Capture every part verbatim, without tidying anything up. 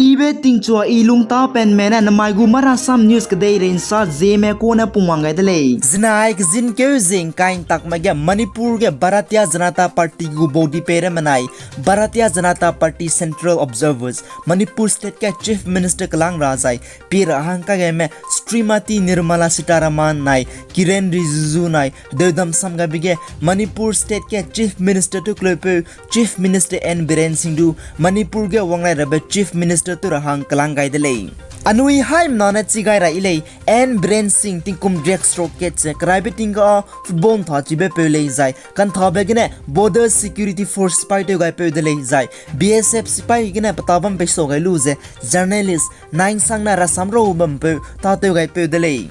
Ibe tingchua i lungta penme ne namai gu Marasam News kedeirei nsa zieme kune pungwang gai de lei. Zinai kezin keu zie ngkai ntakme ge Manipur ge Bharatiya Janata Party gu body pei ramme nai, Bharatiya Janata Party Central Observers, Manipur State ge Chief Minister kelang ra zai pie ra hang kagaime Srimati Nirmala Sitharaman nai, Kiren Rijiju nai, deudam sam gaibe ge Manipur State ge Chief Minister tew kleupeu Chief Minister N Biren Singh du Manipur ge wangrai rabe Chief Minister tew ra hang kelang gai de lei. Anui haimena ne chi gai ra i lei, N Biren Singh tingkum riak srok kat ze keraibe ting ga football ntha chibe peu lei zai kanthabe gene Border Security Force sipai tew gai peu de lei zai B S F sipai gene peta bam pei sau gai lu ze journalist naingsang ne rasam rau bam peu tâtew gai peu de lei.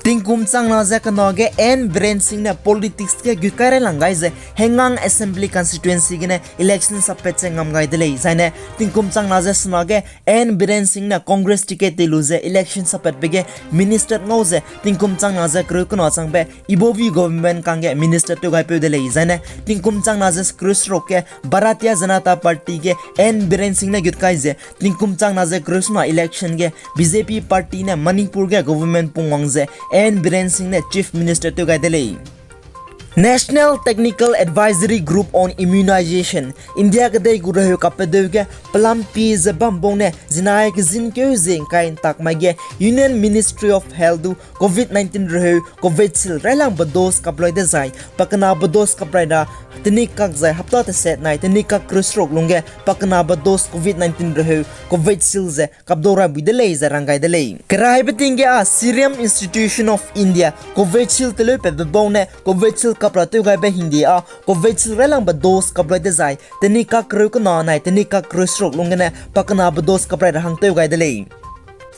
Tingkum changna ze kena ge N Biren Singh ne politics ge gut kai railang gai ze Hengang Assembly Constituency gene election sappat ze ngam gai de lei. Zaine tingkum changna ze sena ge N Biren Singh ne Congress ticket tei lu ze election sappatbe ge minister ngau ze tingkum changna ze kereu kena changbe Ibobi government kangge minister tew gai peu de lei. Zaine tingkum changna ze kereu seruk ge Bharatiya Janata Party ge N Biren Singh ne gut kai ze tingkum changna ze kereu sena election ge B J P party ne Manipur ge government pungwang ze N Biren Singh ne Chief Minister tew gai de lei. National Technical Advisory Group on Immunization, India kedei gu reheu kapedeu ge pelam pie ze bam bau ne zinai kezin keu zie ngkai ntak mai ge Union Ministry of Health du Covid nineteen reheu Covishield railangbe dose kaploi dezai, pakenabe dose kaploi ra tenik kak zai hapta teset nai tenik kak kereu seruk lungge pakenabe dose Covid nineteen reheu Covishield ze kapdau rai bui de lei ze rang gai de lei. Keraibe ting ge â Serum Institute of India Covishield teleu patbe bau ne Covishield kap ra tew gaibe hingde â Covishield railangbe dose kaploi dezai tenik kak kereu kena nai tenik kak kereu seruk lung gene pakenabe dose kaploi ra hang tew gai de lei.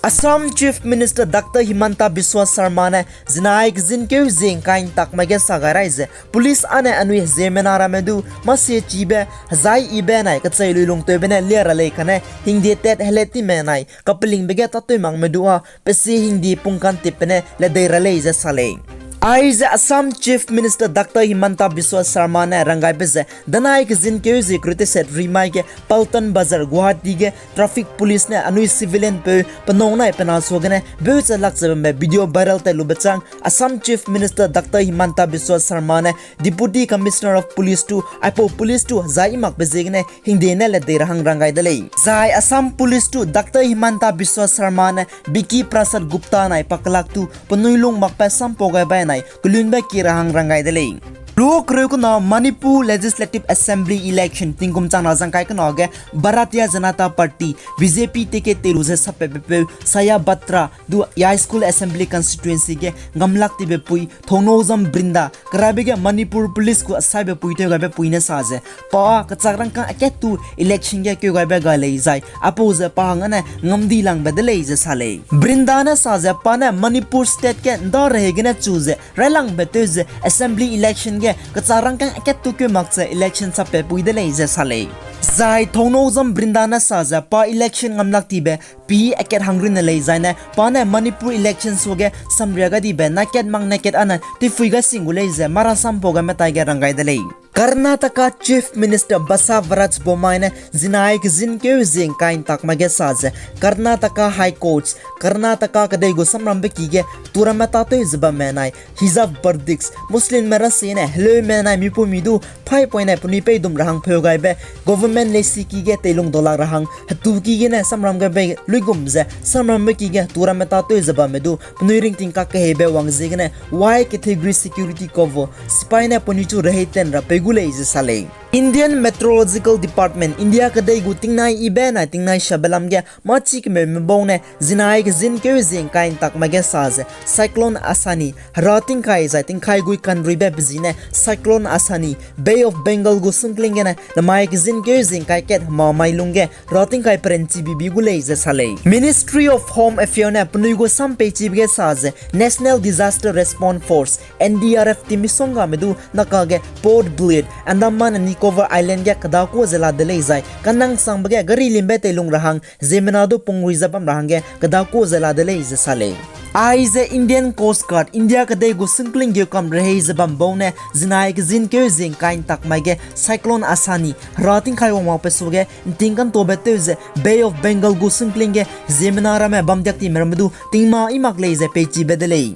Assam Chief Minister Doctor Himanta Biswa Sarma ne zinai kezin keu zie ngkai ntak mai ge sa gai rai ze police â ne anui heziemmena ramme du masie chibe, hezai yibe nai kechei lui lungtewbe ne lia ra lei kane hingde tat helatime nai kapelingbe ge tâtew makme du â pesie hingde pungkan tipbe ne ledei ra lei ze sa lei. Aize Assam Chief Minister Doctor Himanta Biswa Sarma ne rang gaibe ze danai kezin keu zie kereu teset rimai ge Paltan Bazar Guwahati ge traffic police ne anui civilian peu penâu nai pena suagene beuche lak ze bambe video viral tat lube chang Assam Chief Minister Doctor Himanta Biswa Sarma ne Deputy Commissioner of Police tu aipau police tu hezai yimakbe ziegene hingde ne ledei ra hang rang gai de lei. Zai Assam Police tu Doctor Himanta Biswa Sarma ne Biki Prasad Gupta nai pakelak tu penui lung makbe sampau gaibe nai kelunbe ki ra hang rang gai de lei. Lu kereu kena Manipur Legislative Assembly election tingkum changna zangkai kena ge Bharatiya Janata Party, B J P ticket tei lu ze sappatbe peu Shyam Bhatra du Yaiskul Assembly Constituency ge ngamlak tibe pui Thounaojam Brinda keraibe ge Manipur Police gu asaibe pui tew gaibe pui ne sa ze pa kechak rangkâng akat tu election ge keu gaibe ga lei zai aipau ze pa hangge ne ngam di langbe de lei ze sa lei. Brinda ne sa ze pa ne Manipur State ge nda rehei gene chu ze railangbe tew ze assembly election ge kechak rangkâng akat tu keu mak ze election sappat pui de lei ze sa lei. Zai Thounaojam Brinda ne sa ze pa election ngamlak tibe pi akat hang runne lei zaine pa ne Manipur election suage samria gadibe nakat mak nakat â ne tipui gai sing gu lei ze mara sampau gaime taige rang gai de lei. Karnataka Chief Minister Basavaraj Bommai ne zinai kezin keu zie ngkai ntak mai ge sa ze Karnataka High Court, Karnataka kedei gu samrambe ki ge turamme tâtew ze bamme nai hijab verdicts, Muslimme rasine heleume nai mipumi du paipoine penui peidum ra hang pheu gaibe government leisi ki ge teilung dolak ra hang hetu ki gene samram gaibe luigum ze samrambe ki ge turamme tâtew ze bamme du penui ringting kak keheibe wang ziegene Y category security cover sipai ne penui chu rehei ten ra pei gu lei ze sa lei. Indian Meteorological Department, India kedei gu tingnai yibe nai tingnai shabe lam ge mâchi kemeume bau ne zinai kezin keu zie ngkai ntak mai ge sa ze Cyclone Asani hera tingkai zai tingkai gui kanruibe pezine Cyclone Asani Bay of Bengal gu sungkling gene namai kezin keu zie ngkai kat hema mai lungge hera tingkai perenchi bibi gu lei ze sa lei. Ministry of Home Affairs ne penui gu sam peichibe ge sa ze National Disaster Response Force, N D R F team misonggame du nakage Port Blair, Andaman and Nicobar Island ge kedakua ze la de lei zai, kanang sangbe ge gari limbe teilung ra hang, ziemmena du pungrui ze bam ra hangge kedakua ze la de lei ze sa lei. Aize Indian Coast Guard, India kedei gu sungkling geu kam rehei ze bam bau ne, zinai kezin keu zing kai ntak mai ge Cyclone Asani, hera tingkai wang makbe suage, nting kantabe tew ze Bay of Bengal gu sungkling ge, ziemmena ramme bam diak time ramme du tingma i mak lei ze peichibe de lei.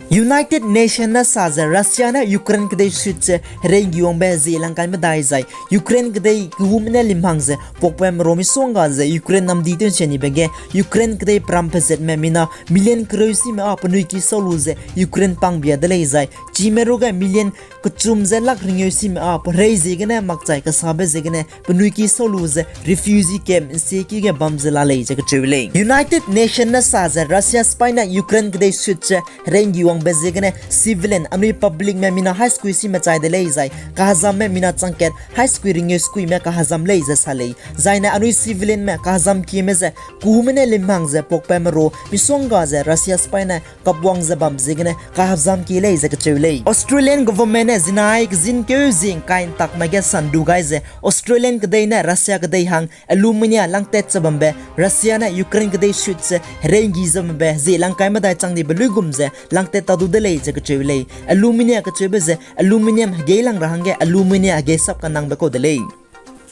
United Nation ne sa ze Russia ne Ukraine kedei sut ze herei nggi wangbe zie langkai medai zai, Ukraine kedei kehume ne limhang ze puakpem ro misongga ze Ukraine namdi tew nsia nibe ge, Ukraine kedei peram pezatme mina million kereu sime â penui ki sau lu ze Ukraine pangbia de lei zai, chime ruge million kechum ze lak ringeu sime â perei ziegene makchai kesabe ziegene penui ki sau lu ze refugee camp nsieki ge bam ze la lei ze kecheu lei. United Nation ne sa ze Russia sipai ne Ukraine kedei sut ze herei nggi wangbe ziegene civilian anui publicme mina hai sekui sime chai de lei zai, kahezamme mina changkat hai sekui ringeu sekuime kahezam lei ze sa lei. Zai ne anui civilianme kahezam kieme ze kehume ne limhang ze puakpem ro misongga ze Russia sipai ne kapwang ze bam ziegene kahezam kie lei ze kecheu lei. Australian government ne zinai kezin keu zing kai ntak mai ge sandu gai ze Australian kedei ne Russia kedei hang aluminium langtat ze bambe, Russia ne Ukraine kedei sut ze herei nggi ze bambe zie langkai medai chang dibe luigum ze langtat ta du de lei ze kecheu lei. Aluminium kecheube ze aluminium hegei lang ra hangge aluminium hegei sap kanangbe kau de lei.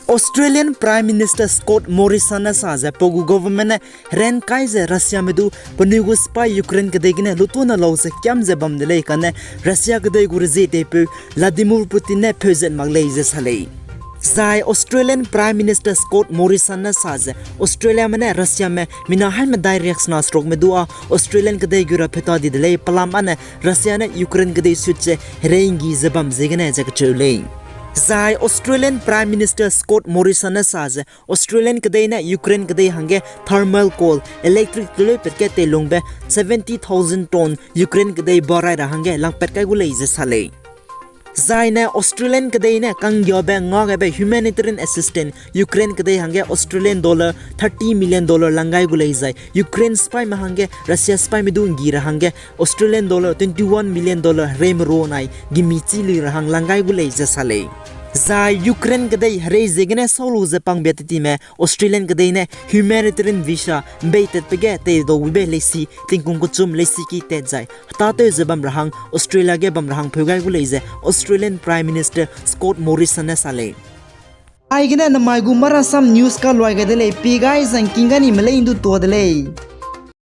Australian Prime Minister Scott Morrison ne sa ze pe gu government ne heran kai ze Russiame du penui gu sipai Ukraine kedei gene lutuna lau ze kiam ze bam de lei kane Russia kedei gu rezie teipeu Vladimir Putin ne pheu zet mak lei ze sa lei. Zai Australian Prime Minister Scott Morrison ne sa ze Australiame ne Russiame mina hai medai riaksena serukme du â Australian kedei gu ra pheu ta di de lei, pelam â ne Russia ne Ukraine kedei sut ze herei nggi ze bam ziegene ze kecheu lei. Zai Australian Prime Minister Scott Morrison ne sa ze Australian kedei ne Ukraine kedei hangge thermal coal, electric teleupat ge teilungbe seventy thousand ton Ukraine kedei barai ra hangge langpat kai gu lei ze sa lei. Zai ne Australian kedei ne kanggiabe ngagaibe humanitarian assistance Ukraine kedei hangge Australian dollar thirty million dollar lang gai gu lei zai, Ukraine sipaime hangge Russia sipaime du nggi ra hangge Australian dollar twenty one million dollar hereime ro nai gimi chi lui ra hang lang gai gu lei ze sa lei. Zai Ukraine kedei herei ziegene sau lu ze pangbia tetime Australian kedei ne humanitarian visa mbeitatbe ge teidau wibe leisi tingkung kechum leisiki tat zai hetâtew ze bam ra hang Australia ge bam ra hang pheu gai gu lei ze Australian Prime Minister Scott Morrison ne sa lei. Aigene namai gu Marasam News kaluai gai de lei, pie gai zangking ga nime leine du tuâ de lei.